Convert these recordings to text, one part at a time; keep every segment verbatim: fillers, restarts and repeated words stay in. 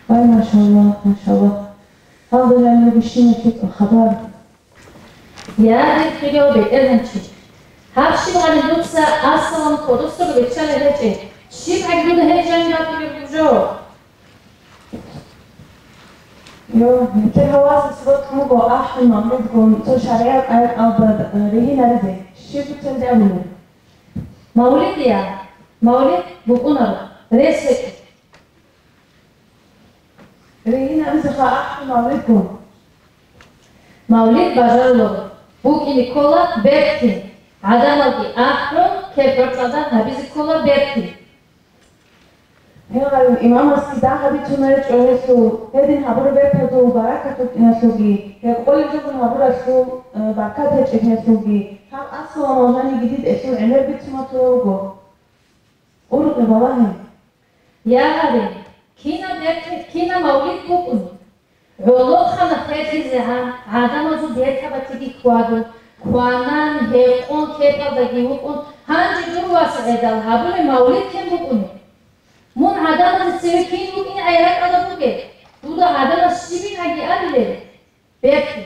Вай, машалла, машалла. Гьалда жаниб щинаб лъикӀаб хабар. Я, дир хирияв БетӀергьанчи! Гьаб щиб гьаниб дуца ассалам кодосдаго биччалеб гьечӀеб? ЩибгӀаги дуда гьеб жаниб батулеб буго жо? Йо, нилъер гьавазе сурат буго ахӀун мавлидгун цо шаригӀат аяталда, э, ригьинаризе. Щиб дуца гьеб абулеб? Мавлид, я, мавлид букӀунаро, рес гьечӀо. Ригьинабизеха ахӀун мавлидгун. Мавлид бажаруларо, букӀине ккола бертин, гӀадамалги ахӀун, кепаркьадан гьабизе ккола бертин. Гьел гьарун имамасги дагь гьабицунаричӀо гьелъул, гьедин гьабураб бертадул баракат букӀиналъулги, гьекъолеб жо гьабуралъул, э, баркат гьечӀеб гьелъулги, гьаб ассаламал жаниги дидалъул гӀемер бицун батулеб буго. Уркъи балагье. Я гьаре, кинаб бертин, кинаб мавлид букӀуни? ГӀолохъанаб херлъизегӀан гӀадамазул бертабатиги хьвадун, хванан, гьекъон, кепалдаги вукӀун, гьанже дур вас гӀедал гьабулеб мавлид кин букӀуни? Мун гӀадамазе цеве кин вукӀине гӀайракьалда бугеб? Дуда гӀадамаз щибин гьаги абилеб? Бертин.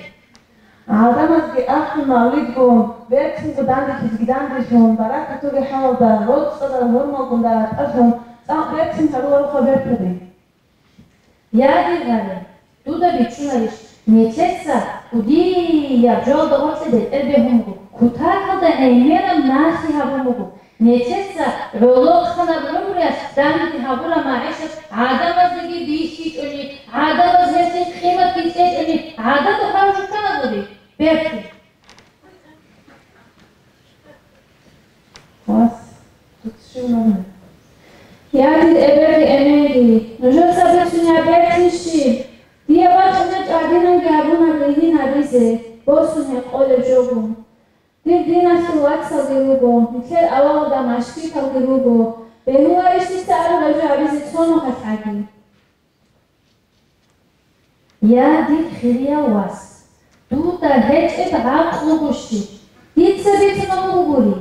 ГӀадамазги ахӀун мавлидгун, бертинго данделъизеги данделъун, баракатулеб хӀалалда, роцӀцӀадал гьурмалгун даратӀалъун, цӀакъ бертин гьарулароха бертаде. Я, дир гьаре, дуда бичӀчӀунарищ, нилъеца кӀудияб жоялда гъоркье бетӀер бегьун буго, кутакалда гӀемераб налъи гьабун буго, нилъеца гӀолохъанаб гӀумруялъ данде гьабураб магӀишат гӀадамаздеги бихьичӀони, гӀадамаз гьелъие къиматги кьечӀони, гӀадамал гьарулел рукӀана гури, бертин. Вас, тут щив мана? Я, дир эбелги эменги, нужеца бицунеб бертин щиб? Дие бачӀунеб тӀадинанги абунаб ригьин гьабизе, босун гьекъолеб жо буго. Дир диналъул вацалги руго, нилъер авалалда машгиталги руго, бегьуларищ дица абураб жо гьабизе цо нухалъ гӀаги? Я, дир хирияв вас, дуда гьечӀеб гӀакълу бугищ? Дица бицунеб бугури,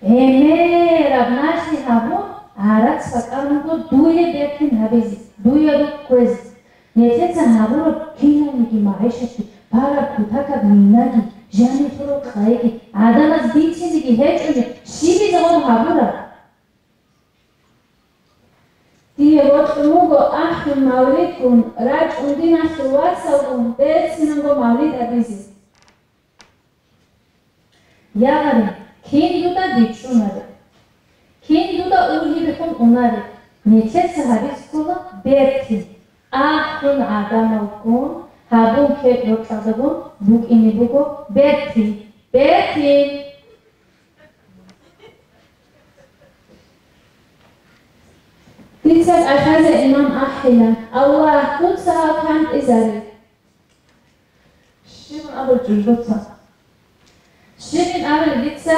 гӀемераб налъи гьабун, гӀарац бакӀарун буго дуе бертин гьабизе, дуе рукъ кквезе. Нилъеца гьабураб киналниги магӀишатги, бараб кутакаб минаги, жаниб лъураб къайги, гӀадамаз бицинеги гьечӀони, щибизе гъоб гьабураб? Дие бокьун буго ахӀун мавлидгун, рачӀун диналъул вацалгун, берцинанго мавлид гьабизе. Я гьаре, кин дуда бичӀчӀунареб? Кин дуда ургьибехун унареб? Нилъеца гьабизе ккола бертин. АхӀун гӀадамалгун, гьабун кепаркьадагун букӀине буго бертин. Бертин! Дица кӀалъазе имам ахӀила. Аллагь, дуца гьал кантӀизаре. Щибин абулеб дуца? Щибин абулеб дица,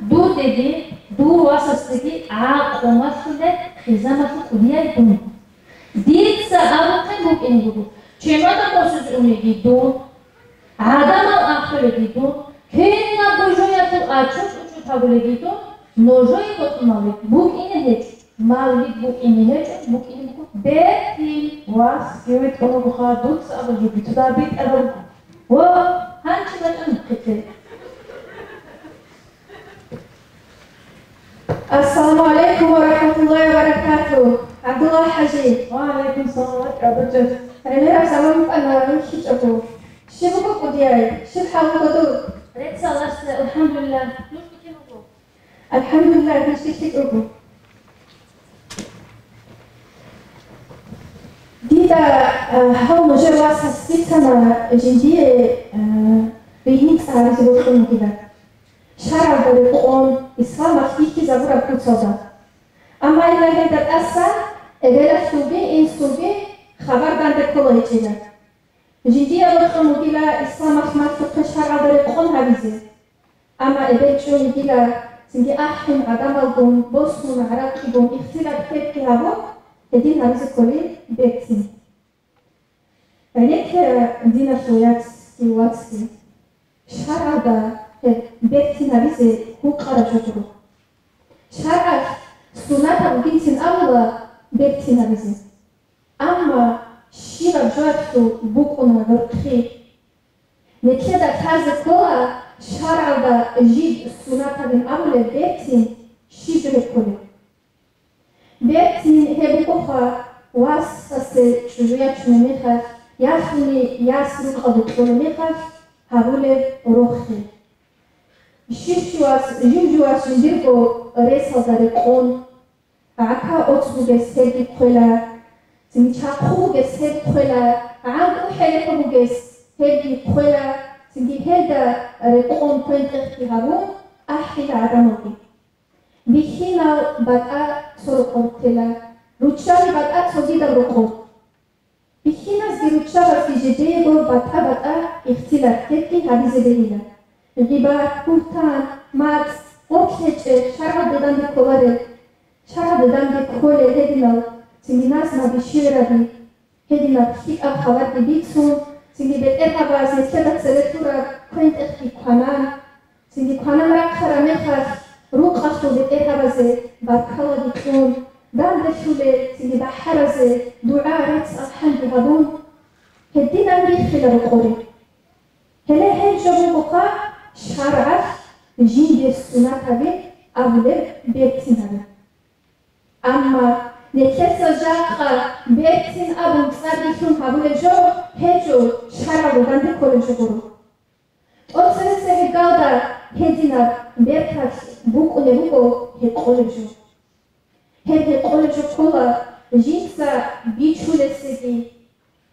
дудеги, дур васасдеги гӀакълу малъулеб хъизамалъул кӀудияй дун. Дица абухъе букӀине буго, чемодан босизе унеги дун, гӀадамал ахӀулеги дун, кинабго жоялъул ачут-учут гьабулеги дун, нужее бокьун мавлид букӀине гьечӀо. Мавлид букӀине гьечӀо, букӀине буго бертин. Вас, гьев витӀун вугоха, дуца абулеб жо бицунеб битӀараб буго. Ва, гьанже бачӀана хъите. Ассаламу алейкум ва рахматуллахи ва баракатух, ГӀабдулла хӀажи. Ва алейкум салам, вач, ГӀабдулжаббар. Гьанираб заман букӀана вихьичӀого. Щиб буго кӀудияй? Щиб хӀал буго дур? Рецц Аллагьасде, алхӀамдулиллагь. Нуж букӀине буго. АлхӀамдулиллагь, нилъги лъикӀ руго. Дида, а, гьав нужер васас бицана жиндие, а, ригьин цӀализе бокьун вугилан. ШаргӀалда рекъон, исламалъ бихьизабураб куцалда. Амма гьелда тӀасан эбелалъулги инсулги хабар данде ккола гьечӀила. Жиндие бокьун бугила исламалъ малъухъе шаргӀалда рекъон гьабизе. Амма эбел чӀун йигила, цинги ахӀун гӀадамалгун, босун гӀаракьигун, ихтилат-хӀебги гьабун, гьедин гьабизе кколин бертин. ГӀенекке, диналъул яцги вацги, шаргӀалда гьеб бертин гьабизе гьукъараб жо гуро. ШаргӀалъ сунатаб бугинцин абула бертин гьабизе. Амма щибаб жоялъул букӀуна гӀурхъи. Нилъеда лъазе ккола шаргӀалда жид сунат гьабин абулеб бертин щиб жо гьеб кколеб. Бертин гьеб бугоха васасе чӀужу ячунеб мехалъ, ялъуни яс рукъалде кьолеб мехалъ гьабулеб рохел. Щив-щивас жив-живас жиндирго ресалда рекъон, гӀака оц бугес гьебги хъвела, цинги чахъу бугес гьеб хъвела, гӀанкӀу хӀелеко бугес гьебги хъвела, цинги гьелда рекъон квен-тӀехги гьабун ахӀила гӀадамалги. Бихьинал батӀа цо рокъор тела, руччаби батӀа цогидаб рокъор. Бихьиназги руччабазги жидеего батӀа-батӀа ихтилат гьебги гьабизе бегьила. Гъибат, бугьтан, мацӀ, гъорлъ гьечӀеб, шаргӀалде данде кколареб, шаргӀалде данде кколел гьединал цинги назмаби, шигӀраби, гьединаб лъикӀаб хабарги бицун, цинги бетӀергьабаз нилъеда цере лъураб квен-тӀехги кванан, цинги кванан рахъараб мехалъ, рукъалъул бетӀергьабазе баркалаги кьун, данделъулел цинги бахӀаразе дугӀа, рецц-алхӀамги гьабун, гьединан риххила рокъоре. Гьеле гьеб жо бугоха шаргӀалъ жинде сунат гьабин абулеб бертин гьабин. Амма нилъеца жакъа бертин абун цӀар рилъун гьабулеб жо гьечӀо, шаргӀалда данде кколеб жо гуро. ТӀоцебесеб гьебгалда гьединаб берталъ букӀунеб буго гьекъолеб жо. Гьеб гьекъолеб жо ккола жинца бичулесеги,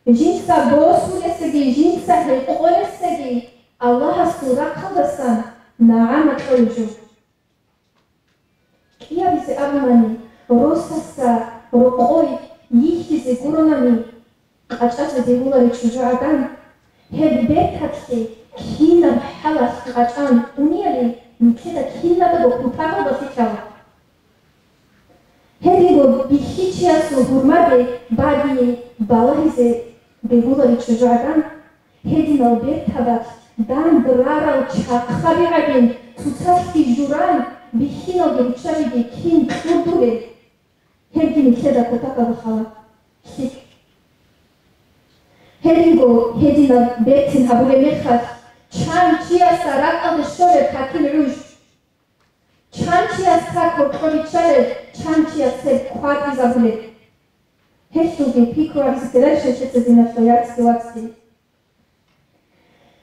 жинца босулесеги, жинца гьекъолесеги Аллагьасул рахъалдасан нагӀана кьолеб жо. КӀиабизе абунани, росаса рокъой йихьизе гуронани, къачӀазе бегьуларел чӀужугӀадан, гьеб берталъе кинаб хӀалалъ къачӀан унеяли нилъеда кинабго кутакалда лъикӀала. Гьединго бихьичиясул гьурмаби багьи балагьизе бегьуларел чӀужугӀадан, гьединал бертабалъ данде рарал чахъаби гӀадин, цоцалъги журан, бихьиналги руччабиги кин кьурдулел, гьебги нилъеда кутакалда лъала лъикӀ. Гьединго гьединаб бертин гьабулеб мехалъ, чан чиясда ракӀалде щолеб какил гӀуж. Чан чияс как гьоркьоб биччалеб, чан чияс гьеб кватӀизабулеб. Гьелъулги пикру гьабизе ккеларищ нилъеца, диналъул яцги вацги?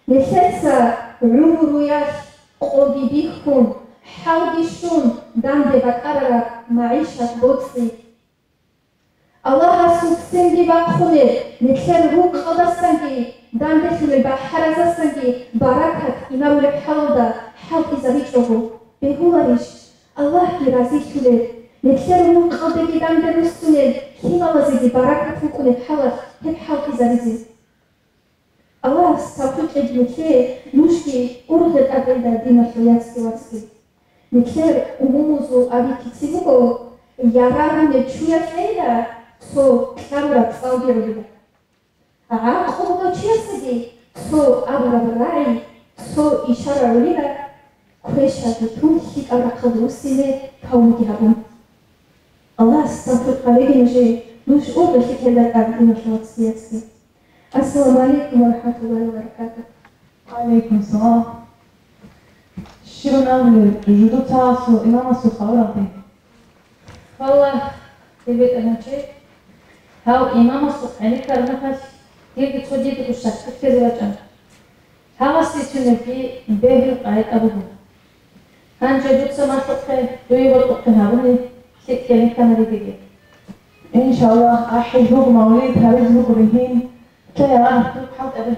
Нилъеца гӀумруялъ къоги бихьун, хӀалги щун, данде бакӀарараб магӀишат боцӀи. Аллагьасул ццинги бахъунеб, нилъер рукъалдасанги, данделъулел бахӀаразасанги баракат инарулеб хӀалалда хӀалтӀизабичӀого, бегьуларищ Аллагьги разилъулел, нилъер рукъалдеги данде руссунел лъималазеги баракат букӀунеб хӀалалъ гьеб хӀалтӀизабизе? Аллагьас тавфикъ кьеги нилъее, нужги ургъе тӀадегӀан, диналъул яцги вацги. Нилъер умумузул абикьци буго, ярагъунев чуялъейила цо кьабураб цӀалги гӀолила. ГӀакълу бугев чиясеги цо абураб рагӀи, цо ишара гӀолила, квешалъув тун лъикӀаб рахъалде вуссине тавбуги гьабун. Аллагьас тавфикъ кьеги нужее, нуж ургъелъи ккела тӀад, диналъул вацги яцги. Ассаламу алейкум ва рахматуллахи ва баракатух. Ва алейкум салам. Щибан абулеб жугьутӀалъул имамасул хабаралде? Валлагь, дир БетӀергьанчи, гьав имамасухъ гӀенеккараб мехалъ, дирги цо дидаго щаклъи ккезе бачӀана. Гьагъасде цинги бегьул къагӀида буго. Гьанже дуца малъухъе, дуе бокьухъе гьабуни, лъикӀ гӀенекканариги. Иншаллагь, ахӀи буго мавлид, гьабиз буго бигьин, лъая, дур хӀалтӀабе.